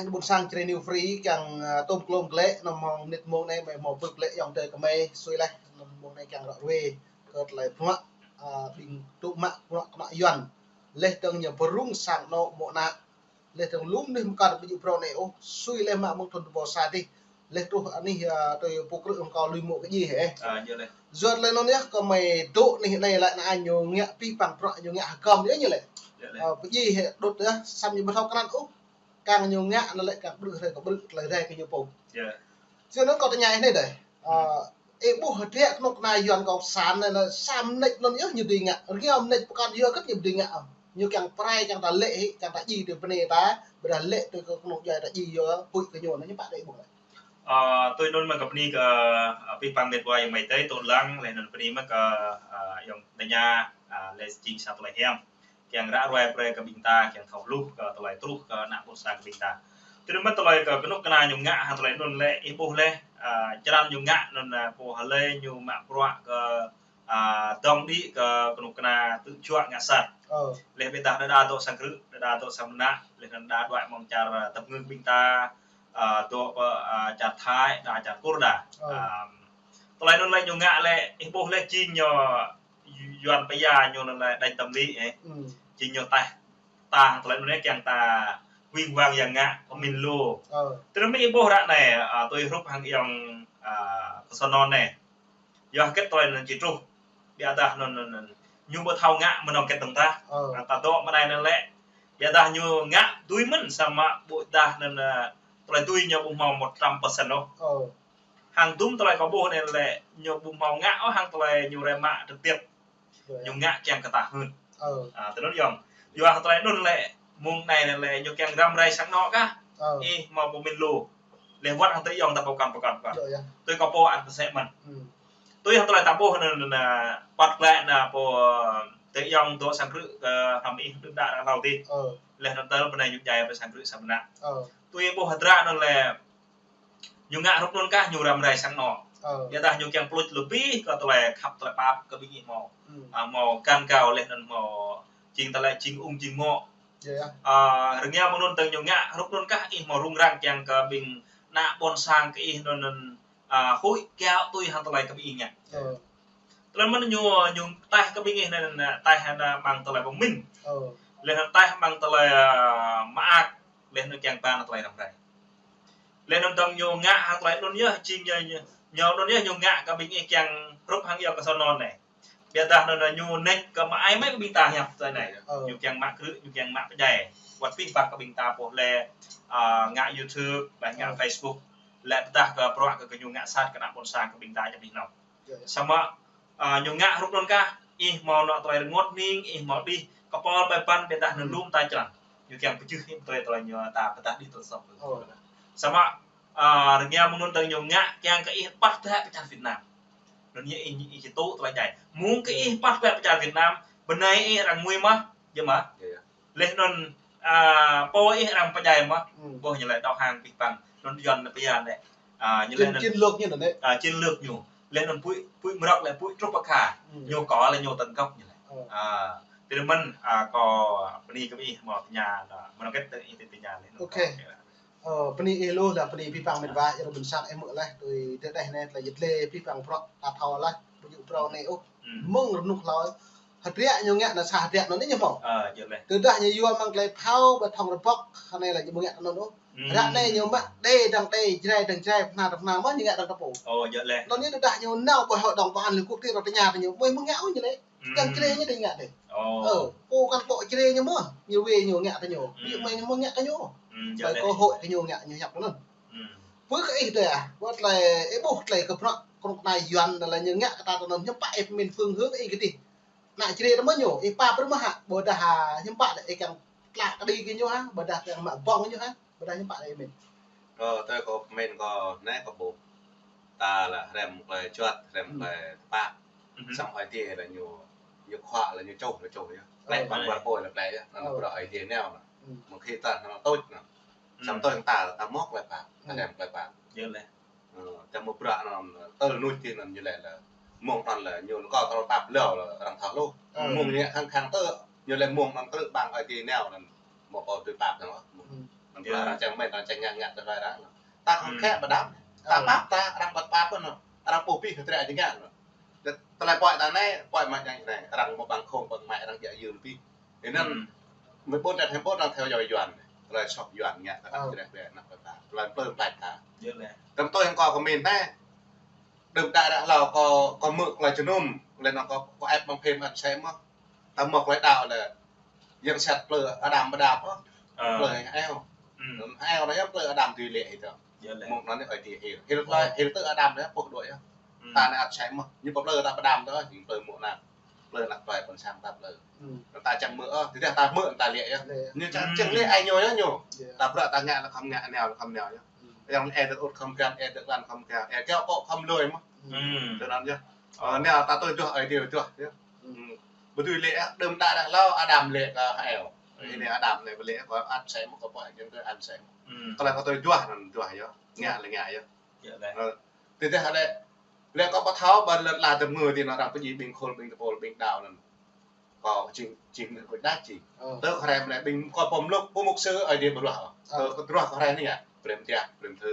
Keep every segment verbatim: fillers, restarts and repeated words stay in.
Ƀôn sang Jrai New Free kiăng, ơ, tôm klôm glaĭ, anŭn mơ̆ng mơnit mông anai, mơ̆ng mơ̆ng pơ̆k glaĭ ayŏng adơi kơmơi, sui laih, anŭn mông anai kiăng ră ruai, kơ tơlơi bruă, ơ, ƀing tŭ mă, bruă kơnuk kơna Yuan. Laih dơ̆ng ñu pơrŭng sang anŏ mơ̆ng ană. Laih dơ̆ng lŏm anih mơkăn ƀu djơ̆ phrâo anai ôh, sui laih mă mơ̆ng thun rơbâo sa dih. Laih truh anih, ơ, tui pô krư̆ hăng kâo lui mơ̆ng kơ djai hĕ. Ơ, djơ̆ laih. Yua tơlơi anŭn yơh, kơ mơi dŏ anih anai laĭ ană ñu ngă pih păng bruă, ñu ngă hơgŏm yơh ñu laĭ. Djơ̆ laih. Ơ, pơdjai hĕ đôč yơh, samơ̆ ñu ƀu thâo krăn ôh. Kiăng ñu ngă anŭn lĕ kiăng ƀrư̆ hrơi kơ ƀrư̆, tơlơi rai kơ ñu pô. Yơh. Yua anŭn kâo tơña anih anai dêh. Ơ, ih ƀuh hơdră kơnuk kơna Yuan kâo pơsăn anai, samơ̆ mơneč anŭn yơh ñu dưi ngă. Rơngiao mơneč pơkŏn yua hơget ñu dưi ngă. Ñu kiăng pơrai, kiăng ta lĕ hĭ, kiăng ta djai tui bơnai ta, ƀôdah lĕ tui kơ kơnuk djuai ta djai yua, huĭ kơ ñu anŭn ñu pă đĕ ƀuh lĕ. Ơ, tui anŭn mơ̆ng kơ bơni kơ, ơ, pih păng mĕt wa ayŏng amai adơi tơl lăng, laih anŭn bơni mơ̆ng kơ, ơ, ayŏng tơña, ơ, laih jing sa tơlơi hiam. Kiăng ră ruai brơi kơ ƀing ta, kiăng thâo hluh kơ tơlơi truh kơ ană ƀôn sang kơ ƀing ta. Tui anŭn mơ̆n tơlơi kơ kơnuk kơna ñu ngă hăng tơlơi anŭn lĕ, ih ƀuh laih, ơ, črăn ñu ngă anŭn, ơ, pô hlơi ñu mă bruă kơ, ơ, dŏng đĭ kơ kơnuk kơna tŭ juă ngă sat. Ơ. Laih ƀiădah đơđa dŏ sang krư̆, đơđa dŏ sang mơnă, laih anŭn đa đuaĭ mơ̆ng čar, ơ, tơpơngư̆ ƀing ta, ơ, dŏ pơ, ơ, čar Thái, đa čar Kur đa. Ơ. Ơ, tơlơi anŭn lĕ ñu ngă lĕ, ih ƀuh laih jing ñu Yuan pơya ñu anŭn lĕ đañ tâm lý, ơ. Ư. Jing ñu taih, ta tơlơi anŭn lĕ kiăng ta wing wang yang ngă, pơmĭn lu. Ơ. Tơl mơ̆ ih ƀuh ră anai, ơ, tui hrup hăng ayŏng, ơ, kơ sơnon anai. Yua hơget tơlơi anŭn či truh. Ƀiădah anŭn, anŭn, anŭn. Ñu ƀu thâo ngă mơnơ̆ng hơget dơ̆ng tah. Ơ. Hăng ta dŏ mơ̆ng anai anŭn lĕ. Ƀiădah ñu ngă dưi mơ̆n samơ̆ ƀôdah anŭn, ơ, tơlơi dưi ñu ƀu hmâo một trăm phần trăm ôh. Ơ. Hăng dŭm tơlơi kâo ƀuh anai lĕ ñu ƀu hmâo ngă ôh hăng tơlơi ñu rai mă trực tiếp. Yơh. Ñu ngă kiăng kơ ta hưn. Ơ. Ơ, tui anŭn yơh. Yua hăng tơlơi anŭn lĕ, mông anai lĕ ñu kiăng răm rai sang anŏ kah. Ơ. Ih hmâo pơmĭn lu. Laih wơ̆t hăng tơlơi ayŏng ta pơkŏn, pơkŏn, pơkŏn. Yơh, yơh. Tui kâo pô ăt pơsĕ mơ̆n. Ư. Tui hăng tơlơi ta ƀuh anŭn, anŭn, anŭn, păt glaĭ anŭn pô, tơlơi ayŏng dŏ sang krư̆ kơ hrăm ih đưm đă ră hlâo dih. Ơ. Laih anŭn tơl bơnai ñu djai pơ sang krư̆ sang mơnă. Ơ. Tui ih ƀuh hơdră anŭn lĕ, ñu ngă hrup anŭn kah, ñu răm rai sang anŏ. Ơ. Ƀiădah ñu kiăng pơluč lu pih kơ tơlơi khăp tơlơi pap kơ ƀing ih hmâo. Ư. Ơ, hmâo găn gao laih anŭn hmâo jing tơlơi jing ung jing mŏ. Yơh, yơh. Ơ, rơngiao mơ̆ng anŭn tơl ñu ngă hrup anŭn kah, ih hmâo rŭng răng kiăng kơ ƀing ană ƀôn sang kơ ih anŭn, anŭn, ơ, huĭ kiaŏ tui hăng tơlơi kơ ƀing ih ngă. Ơ. Tơlơi mơ̆n ñu, ñu taih kơ ƀing ih anŭn, anŭn, taih anŭn mơ̆ng tơlơi pơmĭn. Ơ. Laih anŭn taih mơ̆ng tơlơi, ơ, mơak, laih anŭn kiăng ba anŭn tơlơi răm rai. Laih anŭn dơ̆ng ñu ngă hăng tơlơi anŭn yơh, jing ñu, ñu, ñu anŭn yơh ñu ngă kơ ƀing ih kiăng hrup hăng ayŏng kơ sơnon anai. Ƀiădah anŭn ñu nĕč kơ mă ai mă kơ ƀing ta hiăp tơlơi anai. Ơ. Ñu kiăng mă krư̆, ñu kiăng mă pơdjai. Wơ̆t pih păng kơ ƀing ta pô lĕ, ơ, ngă YouTube, laih ngă Ơ. Facebook. Laih tơdah kơ bruă kơ, kơ ñu ngă sat kơ ană ƀôn sang kơ ƀing ta jăp ih nong. Yơh, yơh. Samơ̆, ơ, ñu ngă hrup anŭn kah, ih hmâo anŏ tơlơi rơngot hning, ih hmâo đih, kơpal ƀai păn ƀiădah anŭn Ư. Lŏm ta črăn. Ñu kiăng pơjưh ih tơlơi, tơlơi ñu ta pơdah đih tơlơi soh. Ơ. Samơ̆, ơ, rơngiao mơ̆ng anŭn tơl ñu ngă kiăng kơ ih păt tơhĕ pơ čar Việt Nam. Anŭn yơh ih, ih či tŭ tơlơi djai. Mơ̆ng kơ ih păt tơhĕ pơ čar Việt Nam, bơnai ih arăng ngui mơ̆, yơh mơ̆. Yơh, yơh. Laih anŭn, ơ, pô ih arăng pơdjai mơ̆. Ư. Ƀuh ñu laĭ đầu hàng pih păng. Anŭn Yuan anŭn pơya anai. Ơ, ñu laĭ anŭn chiến lược ñu anŭn anai. Ơ, chiến lược ñu. Laih anŭn pui, pui mrŏk laih pui truh pơkha. Ư. Ñu kơ laih ñu tấn công ñu laĭ. Ơ. Ơ, tui anŭn mơ̆n, ơ, kâo bơni kơ ih hmâo tơña, ơ, mơnơ̆ng hơget tơ ih tơña laih anŭn. Ok. Kâo kơ. Ơ, bơni ih lu, dah bơni pih păng mĕt wa, ih rơbân sang ih mơ̆ laih, tui tơdơi anai tơlơi yit lĕ pih păng prŏk, ta thâo laih, ƀu djơ̆ phrâo anai ôh. Ư. Mơ̆ng rơnŭk hlâo, hơdră ñu ngă anŭn sa hơdră anŭn ñu hmâo. Ơ, djơ̆ laih. Tơdah ñu yua mơ̆ng tơlơi thâo, ƀu thâo rơbŏk, hơnai laih ñu ƀu ngă anŭn ôh. Ư. Ră anai ñu mă, đe dăng đe, Jrai dăng Jrai, pơhna dăng pơhna, mơ̆ ñu ngă dăng tơpô. Ơ, djơ̆ laih. Anŭn ñu tơdah ñu nao ƀơi hội đồng bảo an Liên Quốc, tơlơi tơña kơ ñu, ƀu mơ̆ ngă ôh ñu laĭ. Ư. Kiăng Jrai ñu đe ngă đe. Ơ. Ơ, pô cán bộ Jrai ñu mơ̆, ñu wai ñu ngă kơ ñu. Ư. Ƀu mơ̆ ñu mơ̆ ngă kơ ñu. Ư, djơ̆ laih. Ƀơi cơ hội kơ ñu ngă ñu hiăp anŭn. Ư. Ƀơi kơ ih tơlơi ah, ƀơi tơlơi, ih ƀuh tơlơi kơ bruă, kơnuk kơna Yuan, tơlơi ñu ngă kơ ta tơ anŭn, hiư̆m pă ih pơmĭn phương hướng ih kơ dih. Ană Jrai tơ mơ̆ ñu, ih pap brơi mơ̆ hă, ƀôdah hă, hiư̆m pă đe, ih kiăng tlă kơđi kơ ñu hă, ƀôdah kiăng mă bong kơ ñu hă, ƀôdah hiư̆m pă đe ih pơmĭn. Ơ, tơlơi kâo pơmĭn kâo anai kâo ƀuh. Ta lĕ hrăm tơlơi juăt, hrăm Ư. Tơlơi tơpă. Ư. Samơ̆ Ơi Adai lĕ ñu, ñu khuă lĕ ñu čuh, ñu čuh yơh. Ơ. Lĕ păng wơr pô lĕ plei yơh. Anŭn Ơ. Bruă Ơi Adai nao anŭn. Ư. Mơ̆ng khi ta anŭn tôč anŭn. Ư. Samơ̆ tơl ta, ta mŏk lĕ pă, ta Ư. Hrăm lĕ pă. Djơ̆ laih. Ơ, čang mơ̆ bruă anŭn, tơl nuč ti anŭn ñu lĕ lĕ. Mơ̆ng anŭn lĕ ñu kơ tơl pap leo lĕ arăng thâo lu. Ơ. Mơ̆ng ñu khăng khăng tơ, ñu lĕ mơ̆ng anŭn krư̆ ƀăng Ơi Adai nao anŭn. Mơ̆ kâo tui pap anŭn. Ư. Anŭn pơala arăng čang mơ̆n, arăng čang ngă ngă tơlơi arăng. Ta khŏm khĕ pơđăm. Ta pap ta, arăng pap pap anŭn. Arăng pô pih kơ trĕ jing ngă anŭn. Tơlơi pơhiăp ta anai, pơhiăp mă yang anai. Arăng mơ̆ ƀăng khŏng, ƀăng mai, arăng djă yưm pih. Anŭn, mơ̆ ƀôn ta thêm ƀôn arăng theo dõi Yuan. Tơlơi soh Yuan ngă, ta trĕ trĕ anăp ta. Tơlơi plơ̆ plăč ta. Tơm tui hăng kâo kơ min anai. Đưm đă ră hlâo kâo, kâo hmư̆ tơlơi jơnum, lĕ anŭn kâo, kâo ĕp ƀăng phim ăt sĕ mơ̆n. Ta mơ̆ tơlơi đaŏ lĕ. Yang sat plơ̆ Adam pơđăp ôh. Plơ̆ heo. Heo anŭn yơh plơ̆ Adam tui lĕ hĭ tơ. Mơ̆ng anŭn anai ơi ti hil. Hil tơlơi, hil tơ Adam anai pŏk đuaĭ yơh. Ta anai ăt sĕ mơ̆n. Ñu pơplơ̆ ta pơđăm tơ, ñu plơ̆ mơ̆ng anŭn. Plơ̆ anăp tơlơi ƀôn sang ta plơ̆. Ta čang hmư̆ ôh, tơdah ta hmư̆ ta lĕ yơh. Ñu čang, čang lĕ ai ñu yơh ñu. Ta bruă ta ngă lĕ khŏm ngă, nao lĕ khŏm nao yơh. Yang ĕ dơ̆ ôt khŏm kiăng, ĕ dơ̆ lăn khŏm kiăng, ĕ kiăng kơ khŏm lui mơ̆n. Tui anŭn yơh. Ơ, nao ta tui duah, ơi ti duah yơh. Ƀu tui lĕ, đưm đă ră hlâo Adam lĕ kơ Hêwa. Anai Adam lĕ, lĕ kơ ăt sĕ mơ̆n kơ pơhiăp jing kơ ăt sĕ mơ̆n. Tơlơi kơ tui duah anŭn duah yơh. Ngă lĕ ngă yơh. Tơdah lĕ, lĕ kơ pơthâo ƀơi lŏn ala tơmơ̆ ti anŭn arăng pơdjai ƀing khul, ƀing tơpul, ƀing đaŏ anŭn. Kâo jing, jing anŭn kâo đa jing. Tơ kơ hrăm lĕ ƀing kâo pơmluk, pơmluk sư ơi ti pơruah. Tơ kơ ruah kơ hrăm anai yơh, brem tiah, brem thơ.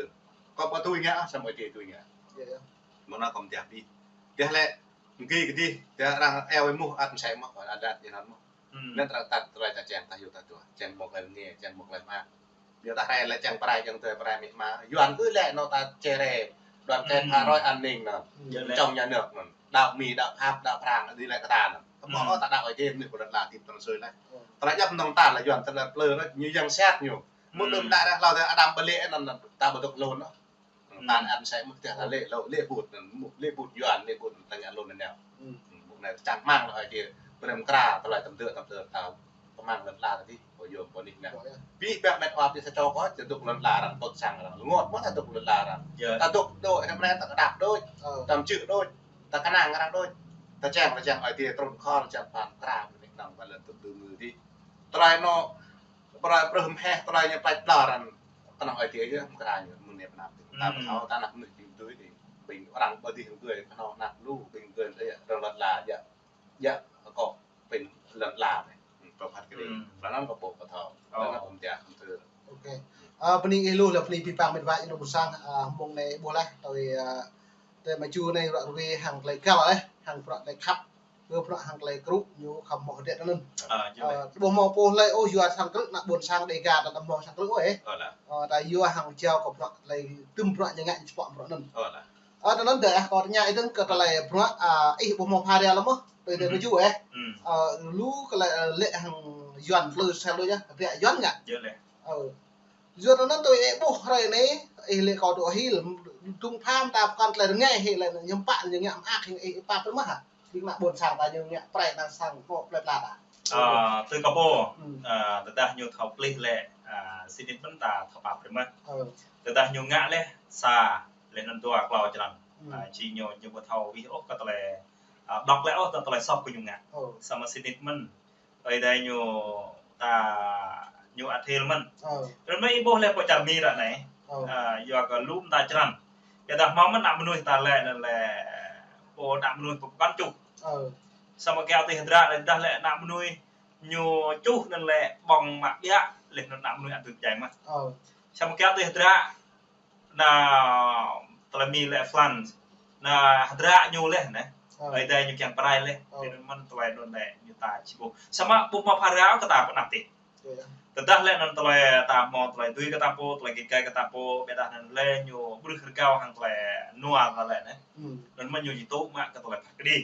Kâo pơtui ngă, samơ̆ ơi ti tui ngă. Mơ̆n anŭn kâo mơ̆ tiah pih. Tiah lĕ, mơ̆ng kơ dih, tiah arăng eo ih mơ̆, ăt sĕ mơ̆n, kâo adat jing anŭn mơ̆n. Lĕ ta, ta, tơlơi ta čang, ta yua ta duah. Čang mơ̆ tơlơi ngă, čang mơ̆ tơlơi mă. Biă ta rai lĕ čang prai, čang tơlơi prai mĭt ma. Yuan ư lĕ anŭn ta čere. Đoàn kết phá rối an ninh anŭn. Trong nhà nước anŭn. Đaŏ Mi, đaŏ Pháp, đaŏ Prang, dih lĕ kơ ta anŭn. Kơ mơ̆ ta đaŏ ơi ti, mơnuih pơlăt la tip tơlơi sui lĕ. Tơlơi djŏp mơnơ̆ng ta lĕ Yuan tơlơi plơ̆ anŭn. Ñu yang sat ñu. Mơ̆ đưm đă ră hlâo tơ Adam pơlĕ anŭn, ta ƀu dŏ lŏn anŭn. Tan ăn sĕ mơ̆n tiah ta lĕ lŏ, lĕ ƀut anŭn, lĕ ƀut Yuan, lĕ ƀut ta ngă lŏn anŭn nao. Ƀut anai čang rơmang lŏ ơi ti, brem kra, tơlơi tơm tơm tơm tơm, kơmang lŏn la tơ dih, pô yôm pô nik nao. Pih ƀiă met wa pih sa čô kơ, ta dŏ lŏn la arăng, pơ̆k sang arăng, lơngot mơ̆n ta dŏ lŏn la arăng. Ta dŏ đôč, anăm rai ta kơdăp đôč, ta mčư̆ đôč, ta kơnang arăng đôč. Ta čang, ta čang ơi ti trŭn khŏr, čang phan kra, pơnik nong, ba lŏn tŭ tŭ ngư dih. Tơlơi anŭn, Pơră, pơrơh mơheh tơlơi ñu plăč plơ̆ arăng, kơnơ̆ng ơi ti yơh, mơkra ñu, mơ̆ng anai pơnap. Ta pơthâo, ta anăp mơnuih ƀing tui dih. Ƀing arăng ƀơi dih gơ̆, kơnơ̆ng anăp lu, ƀing gơ̆, djă, rơ̆ng lŏn la, djă, djă, akŏ, ƀing lŏn la anai. Pơphat kơ dih. Pơnam kơ ƀu pơthâo. Pơnam kơ mơ̆ tiah, kơ mơ̆ tơ. Ơ, bơni ih lu, lĕ bơni pih păng mĕt wa, ih lu ƀôn sang, ơ, mơ̆ng anai ƀuh laih, tui, ơ, tơlơi mơ̆ ču anai ră ruai hăng tơlơi găl laih, hăng bruă tơlơi khăp. Kơ bruă hăng tơlơi krŭ ñu khŏm hmâo hơdră tơ anŭn. Ơ, ƀu hmâo pô hlơi ôh yua sang krŭ, ană ƀôn sang Dêga ta hmâo sang krŭ ôh. Ơ, ta yua hăng jao kơ bruă tơlơi tŭm bruă ñu ngă ñu čơpă bruă anŭn. Ơ, tơ anŭn dêh, ơ, kâo tơña ih dơ̆ng kơ tơlơi bruă, ơ, ih ƀu hmâo phara lăm ôh, tui tơlơi mơ̆ ču ôh. Ơ, lu kơ lĕ, ơ, lĕ hăng Yuan plư sel lu yơh, hơdră Yuan ngă. Yơh lĕ. Ơ. Yua anŭn tui ih ƀuh hrơi anai, ih lĕ kâo dŏ hil, dŭng pham ta pơkŏn tơlơi rơngai hĭ lĕ ñu pă ñu ngă mơak hĭ ih pap tơ mơ̆ hă. Ƀing ană ƀôn sang ta ñu ngă prai ană sang kơ plơi pla ta. Ơ, tui kâo pô, ơ, tơdah ñu thâo plih lĕ, ơ, sĭt nik mơ̆n ta thâo pap tơ mơ̆. Tơdah ñu ngă lĕ sa, lĕ anŭn dua klâo črăn. Ơ, či ñu, ñu ƀu thâo wih ôh kơ tơlơi, ơ, dŏ lĕ ôh kơ tơlơi soh kơ ñu ngă. Samơ̆ sĭt nik mơ̆n. Ơi Adai ñu ta, ñu ăt hil mơ̆n. Ră anai ih ƀuh lĕ pơ čar Mi ră anai. Ơ, yua kơ lu mơta črăn. Kơ dah hmâo mơ̆n ană mơnuih ta lĕ anŭn lĕ pô ană mơnuih pơkŏn čuh. Samơ̆ kiăng tui hơdră lĕ dah lĕ ană mơnuih ñu čuh anŭn lĕ ƀơ̆ng mă ƀiă lĕ anŭn ană mơnuih ăt tui jai mơ̆n. Samơ̆ kiăng tui hơdră anŭn tơlơi Mi lĕ Frans. Anŭn hơdră ñu lĕ anai. Ơi Adai ñu kiăng pơrai lĕ. Tui anŭn mơ̆n tơlơi anŭn lĕ ñu ta či ƀuh. Samơ̆ ƀu hmâo phara kơ ta pơ anăp tih. Tơdah lĕ anŭn tơlơi ta hmâo tơlơi tui kơ ta pô, tơlơi git gai kơ ta pô, ƀiă dah anŭn lĕ ñu ƀrưh rơgao hăng tơlơi nua ta lĕ anai. Anŭn mơ̆n ñu či tŭ mă kơ tơlơi phat kơđi.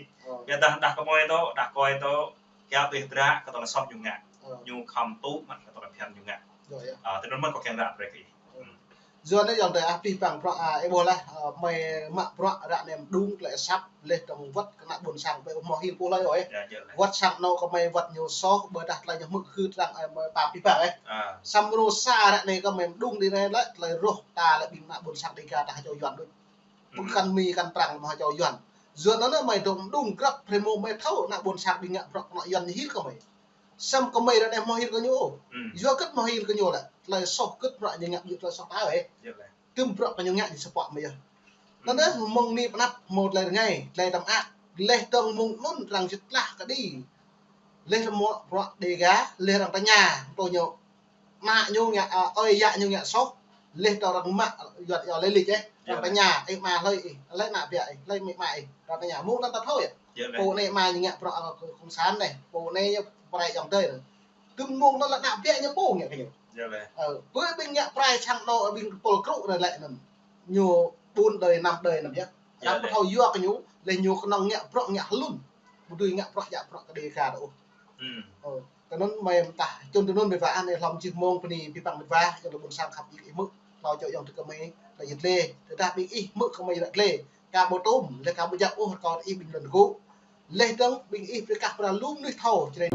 Ƀiă dah đah kơmơi tơ, đah kơi tơ, kiăng tui hơdră kơ tơlơi soh ñu ngă. Ñu khŏm tŭ mă kơ tơlơi phiăn ñu ngă. Ơ, tui anŭn mơ̆n kâo kiăng ră brơi kơ ih. Yua anai yơh tơ ah pih păng bruă, ơ, ih ƀuh laih, ơ, mơi mă bruă ră anai mơđung tơlơi asăp, leh dơ̆ng wơ̆t kơ ană ƀôn sang ƀu hmâo hil pô hlơi ôh. Wơ̆t sang anŏ kơ mơi wơ̆t ñu soh, ƀôdah tơlơi ñu hmư̆ kơ tơdang, ơ, mơi pap pih păng. Samơ̆ sa ră anai kơ mơi mơđung dih anai lĕ, tơlơi rŏh ta lĕ ƀing ană ƀôn sang Dêga ta ha čô Yuan đôč. Pơkŏn Mi kŏn Prang mơ̆ ha čô Yuan. Yua anŭn mơi dŏ mơđung grăp hrơi mơ̆ mơi thâo ană ƀôn sang ƀing ngă bruă kơ anŏ Yuan ñu hil kơ mơi. Samơ̆ kơ mơi ră anai hmâo hil kơ ñu ôh. Yua hơget hmâo hil kơ ñu lĕ, tơlơi soh hơget bruă ñu ngă ƀu tơlơi soh ta ôh. Tơm bruă kơ ñu ngă ñu sơpă mơi yơh. Anŭn mơ̆ng anai pơ anăp hmâo tơlơi rơngai, tơlơi tơm mơak. Leh dơ̆ng mơ̆ng anŭn arăng jơ̆t lah kơđi. Leh hmâo bruă Dêga, leh arăng tơña, tơ ñu Ană ñu ngă, a, ơi yă ñu ngă soh. Leh tơ arăng mă, yua, yua leh lih, eh. Arăng tơña, ih mă hlơi ih, hlơi ană ƀiă ih, hlơi amĭ ama ih. Arăng tơña, mơ̆ng anŭn ta thâo yơh. Pô anai ama ñu ngă bruă, a, cộng sản anai. Pô anai ñu prai ayŏng adơi anai. Tơm mơ̆ng anŭn lĕ ană ƀiă ñu pô ngă kơ ñu. Ơ, ƀơi ƀing ngă prai sang anŏ ƀing pôl krŭ anai lĕ anŭn. Ñu ƀun đơi, năm đơi anŭn yơh. Arăng ƀu thâo yua kơ ñu, leh ñu kơnơ̆ng ngă bruă ngă hlŭn. Ƀu dưi ngă bruă djă bruă kơ Dega ôh. Ơ, tơ anŭn mơ̆ mơtah, čun tơ anŭn mơ̆ wa anai hlŏm jih mơ̆ng bơni ƀing păng mơ̆ wa, ayŏng adơi ƀôn sang khăp ih hmư̆, hlâo čô ayŏng adơi kơmơi, lĕ yit lĕ, tơdah ƀing ih hmư̆ kơmơi ră lĕ, ka ƀu tŭm, lĕ ka ƀu djă ôh, rơkâo ih ƀing lŏn gŭ. Leh dơ̆ng ƀing ih pơkă pơra lu mơnuih thâo, čơđai